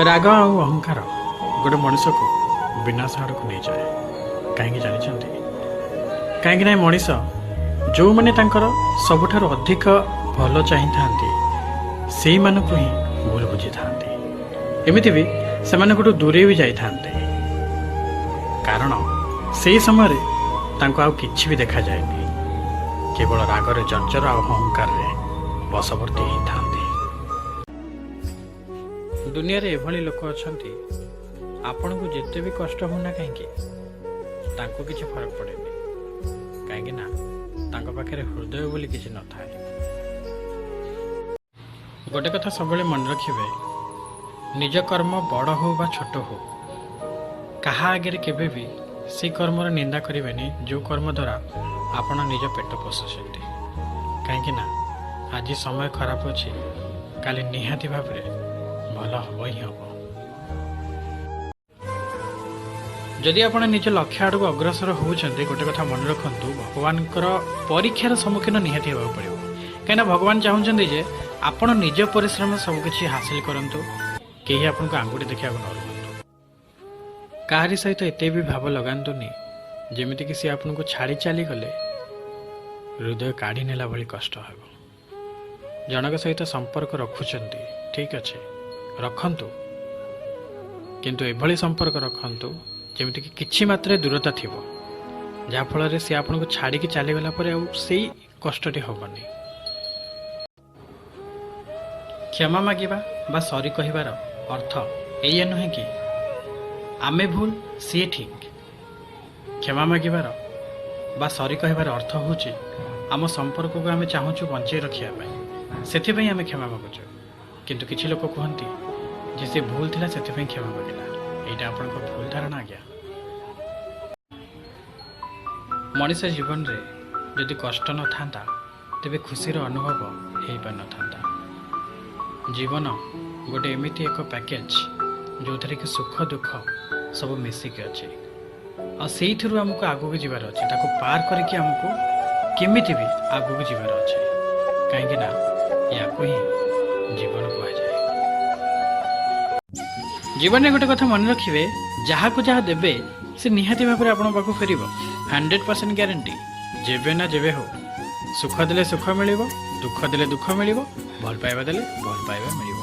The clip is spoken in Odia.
ରାଗ ଆଉ ଅହଙ୍କାର ଗୋଟେ ମଣିଷକୁ ବିନାଶ ଆଡ଼କୁ ନେଇଯାଏ। କାହିଁକି ଜାଣିଛନ୍ତି? କାହିଁକି ନା ଏ ମଣିଷ ଯେଉଁମାନେ ତାଙ୍କର ସବୁଠାରୁ ଅଧିକ ଭଲ ଚାହିଁଥାନ୍ତି, ସେଇମାନଙ୍କୁ ହିଁ ଭୁଲ ବୁଝିଥାନ୍ତି। ଏମିତି ବି ସେମାନଙ୍କଠୁ ଦୂରେଇ ବି ଯାଇଥାନ୍ତି, କାରଣ ସେଇ ସମୟରେ ତାଙ୍କୁ ଆଉ କିଛି ବି ଦେଖାଯାଏନି। କେବଳ ରାଗରେ ଜର୍ଜର ଆଉ ଅହଙ୍କାରରେ ବଶବର୍ତ୍ତୀ ହେଇଥାନ୍ତି। ଦୁନିଆରେ ଏଭଳି ଲୋକ ଅଛନ୍ତି, ଆପଣଙ୍କୁ ଯେତେ ବି କଷ୍ଟ ହେଉନା କାହିଁକି, ତାଙ୍କୁ କିଛି ଫରକ ପଡ଼େନି। କାହିଁକି ନା ତାଙ୍କ ପାଖରେ ହୃଦୟ ବୋଲି କିଛି ନଥାଏ। ଗୋଟେ କଥା ସବୁବେଳେ ମନେ ରଖିବେ, ନିଜ କର୍ମ ବଡ଼ ହଉ ବା ଛୋଟ ହଉ, କାହା ଆଗରେ କେବେ ବି ସେଇ କର୍ମର ନିନ୍ଦା କରିବେନି, ଯେଉଁ କର୍ମ ଦ୍ୱାରା ଆପଣ ନିଜ ପେଟ ପୋଷୁଛନ୍ତି। କାହିଁକି ନା ଆଜି ସମୟ ଖରାପ ଅଛି, କାଲି ନିହାତି ଭାବରେ ଭଲ ହେବ ହିଁ ହେବ। ଯଦି ଆପଣ ନିଜ ଲକ୍ଷ୍ୟ ଆଡ଼କୁ ଅଗ୍ରସର ହେଉଛନ୍ତି, ଗୋଟେ କଥା ମନେ ରଖନ୍ତୁ, ଭଗବାନଙ୍କର ପରୀକ୍ଷାର ସମ୍ମୁଖୀନ ନିହାତି ହେବାକୁ ପଡ଼ିବ। କାହିଁକିନା ଭଗବାନ ଚାହୁଁଛନ୍ତି ଯେ ଆପଣ ନିଜ ପରିଶ୍ରମ ସବୁକିଛି ହାସିଲ କରନ୍ତୁ, କେହି ଆପଣଙ୍କୁ ଆଙ୍ଗୁଠି ଦେଖିବାକୁ ନ ରୁହନ୍ତୁ। କାହାରି ସହିତ ଏତେ ବି ଭାବ ଲଗାନ୍ତୁନି, ଯେମିତିକି ସେ ଆପଣଙ୍କୁ ଛାଡ଼ି ଚାଲିଗଲେ ହୃଦୟ କାଢ଼ି ନେଲା ଭଳି କଷ୍ଟ ହେବ। ଜଣକ ସହିତ ସମ୍ପର୍କ ରଖୁଛନ୍ତି, ଠିକ୍ ଅଛି, ରଖନ୍ତୁ, କିନ୍ତୁ ଏଭଳି ସମ୍ପର୍କ ରଖନ୍ତୁ ଯେମିତିକି କିଛି ମାତ୍ରାରେ ଦୂରତା ଥିବ, ଯାହାଫଳରେ ସେ ଆପଣଙ୍କୁ ଛାଡ଼ିକି ଚାଲିଗଲା ପରେ ଆଉ ସେଇ କଷ୍ଟଟି ହେବନି। କ୍ଷମା ମାଗିବା ବା ସରି କହିବାର ଅର୍ଥ ଏଇଆ ନୁହେଁ କି ଆମେ ଭୁଲ, ସିଏ ଠିକ୍। କ୍ଷମା ମାଗିବାର ବା ସରି କହିବାର ଅର୍ଥ ହେଉଛି, ଆମ ସମ୍ପର୍କକୁ ଆମେ ଚାହୁଁଛୁ ବଞ୍ଚେଇ ରଖିବା ପାଇଁ, ସେଥିପାଇଁ ଆମେ କ୍ଷମା ମାଗୁଛୁ। କିନ୍ତୁ କିଛି ଲୋକ କୁହନ୍ତି ଯେ ସେ ଭୁଲ ଥିଲା, ସେଥିପାଇଁ କ୍ଷମା ମାଗିଲା। ଏଇଟା ଆପଣଙ୍କ ଭୁଲ ଧାରଣା ଆଜ୍ଞା। ମଣିଷ ଜୀବନରେ ଯଦି କଷ୍ଟ ନଥାନ୍ତା, ତେବେ ଖୁସିର ଅନୁଭବ ହେଇପାରିନଥାନ୍ତା। ଜୀବନ ଗୋଟେ ଏମିତି ଏକ ପ୍ୟାକେଜ୍, ଯେଉଁଥିରେ କି ସୁଖ ଦୁଃଖ ସବୁ ମିଶିକି ଅଛି। ଆଉ ସେଇଥିରୁ ଆମକୁ ଆଗକୁ ଯିବାର ଅଛି। ତାକୁ ପାର କରିକି ଆମକୁ କେମିତି ବି ଆଗକୁ ଯିବାର ଅଛି, କାହିଁକି ନା ୟାକୁ ହିଁ ଜୀବନ କୁହାଯାଏ। ଜୀବନରେ ଗୋଟେ କଥା ମନେ ରଖିବେ, ଯାହାକୁ ଯାହା ଦେବେ ସେ ନିହାତି ଭାବରେ ଆପଣଙ୍କ ପାଖକୁ ଫେରିବ। 100% ଗ୍ୟାରେଣ୍ଟି। ଯେବେ ନା ଯେବେ ହଉ, ସୁଖ ଦେଲେ ସୁଖ ମିଳିବ, ଦୁଃଖ ଦେଲେ ଦୁଃଖ ମିଳିବ, ଭଲ ପାଇବା ଦେଲେ ଭଲ ପାଇବା ମିଳିବ।